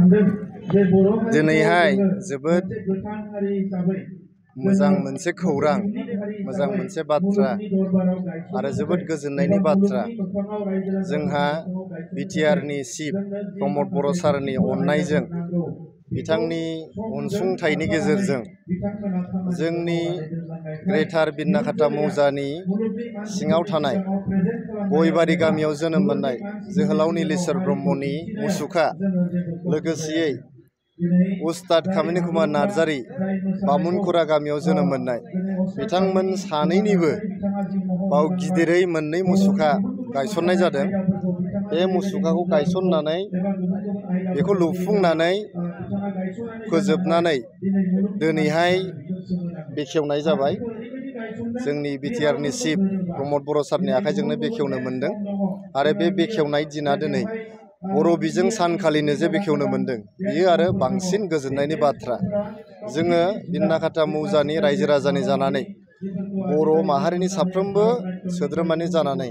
दिनैहाय जोबोद मोजां मोनसे खौरां, मोजां मोनसे बाथ्रा आरो जोबोद गोजोननायनि बाथ्रा। जोंहा बिटिआरनि चिफ प्रमद बर' सारनि अननायजों, बिथांनि अनसुंथाइनि गेजेरजों जोंनि ग्रेटार बिन्नाखाता मौजानि सिङाव थानाय गयबारि गामियाव जोनोम मोननाय जोहोलाव नीलेश्वर ब्रह्मनि मुसुखा, लोगोसेयै उस्ताद कामिनी कुमार नार्जारी बामुनखुरा गामियाव जोनोम मोननाय बिथांमोन सानैनिबो बाव गिदिरै मोननै मुसुखा गायसननाय जादों। बे मुसुखाखौ गायसननानै बेखौ लुफुंनानै फोजोबनानै दिनैहाय बेखेवनाय जाबाय। जोंनि बिटिआरनि चिफ प्रमद बर' सारनि आखाइजोंनो बेखेवनो मोनदों आरो बे बेखेवनाय दिना दिनै बर' बिजों सानखालिनो जे बेखेवनो मोनदों, बियो आरो बांसिन गोजोननायनि बाथ्रा। जोङो बिन्नाखाता मौजानि रायजो राजानि जानानै, बर' माहारिनि साफ्रोमबो सोद्रोमानि जानानै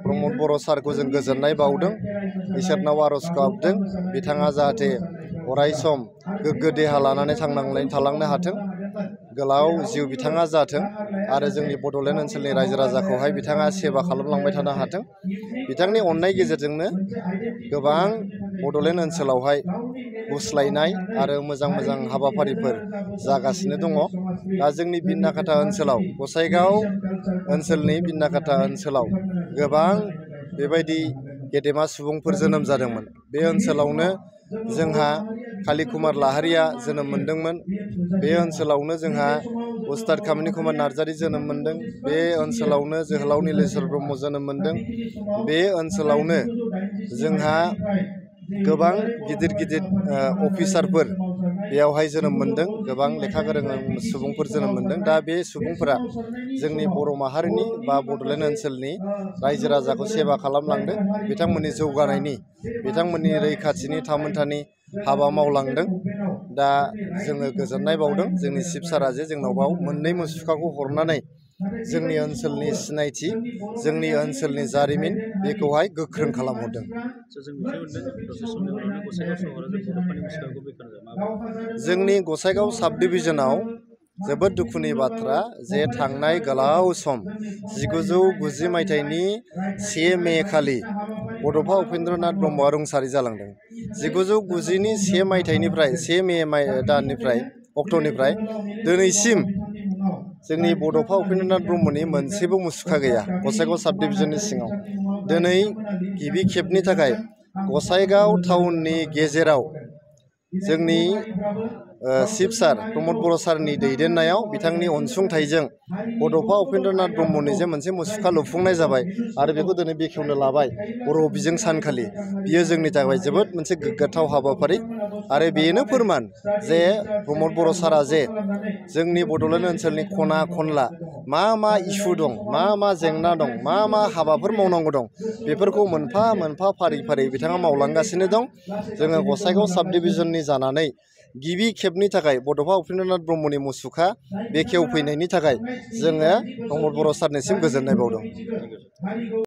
प्रमद बर' सारखौ जों गोजोननाय बावदों, इसोरनाव आर'ज गाबदों बिथाङा जाहाथे अराय सम गोग्गो देहा लानानै थांनानै थालांनो हाथों, गोलाव जिउ बिथाङा जाथों आरो जोंनि बड'लेण्ड ओनसोलनि रायजो राजाखौहाय बिथाङा सेवा खालामलांबाय थानो हाथों। बिथांनि अननाय गेजेरजोंनो गोबां बड'लेण्ड ओनसोलावहाय गुस्लायनाय आरो मोजां मोजां हाबाफारिफोर जागासिनो दङ। दा जोंनि बिन्नाखाता ओनसोलाव, गसाइगाव ओनसोलनि बिन्नाखाता ओनसोलाव गोबां बेबायदि गेदेमा सुबुंफोर जोनोम जादोंमोन। बे ओनसोलावनो जोंहा काली कुमार लाहारिया जोनोम मोनदोंमोन। बे ओनसोलावनो जोंहा उस्ताद कामिनी कुमार नार्जारी जोनोम मोनदों। बे ओनसोलावनो जोहोलाव नीलेश्वर ब्रह्म जोनोम मोनदों। बे ओनसोलावनो जोंहा गोबां गिदिर गिदिर अफिसारफोर बेयावहाय जोनोम मोनदों, गोबां लेखा गोरों सुबुंफोर जोनोम मोनदों। दा बे सुबुंफोरा जोंनि बर' माहारिनि बा बड'लेण्ड ओनसोलनि रायजो राजाखौ सेवा खालामलांदों, बिथांमोननि जौगानायनि, बिथांमोननि रैखाथिनि थामोनथानि हाबा मावलांदों। दा जोङो गोजोननाय बावदों जोंनि चिफ सारा जे जोंनाव बाव मोननै मुसुखाखौ हरनानै जोंनि ओनसोलनि सिनायथि, जोंनि ओनसोलनि जारिमिन बेखौहाय गोख्रों खालामहरदों। जोंनि गसाइगाव साब डिभिजनाव जोबोद दुखुनि बाथ्रा जे थांनाय गोलाव सम 1990 मायथाइनि 1 मे खालि बड'फा उपेन्द्रनाथ ब्रह्मआ रुंसारि जालांदों। 1990नि 1 मायथाइनिफ्राय 1 मे दाननिफ्राय अक्ट'निफ्राय दिनैसिम जोंनि बड'फा उपेन्द्रनाथ ब्रह्मनि मोनसेबो मुसुखा गैया गसाइगाव साब डिभिजननि सिङाव। दिनै गिबि खेबनि थाखाय गसाइगाव टाउननि गेजेराव जोंनि चिफ सार प्रमद बर' सारनि दैदेननायाव, बिथांनि अनसुंथाइजों बड'फा उपेन्द्रनाथ ब्रह्मनि जे मोनसे मुसुखा लुफुंनाय जाबाय आरो बेखौ दिनै बेखेवनो लाबाय बर' बिजों सानखालि। बियो जोंनि थाखाय जोबोद मोनसे गोग्गाथाव हाबाफारि आरो बेनो फोरमान जे प्रमद बर' सारा जे जोंनि बड'लेण्ड ओनसोलनि खना खनला मा मा इसु दं, मा मा जेंना दं, मा मा हाबाफोर मावनांगौ दं, बेफोरखौ मोनफा मोनफा फारि फारि बिथाङा मावलांगासिनो दं। जोङो गसाइगाव साब डिभिजननि जानानै गिबि खेबनि थाखाय बड'फा उपेन्द्रनाथ ब्रह्मनि मुसुखा बेखेवफैनायनि थाखाय जोङो प्रमद बर' सारनिसिम गोजोननाय बावदों।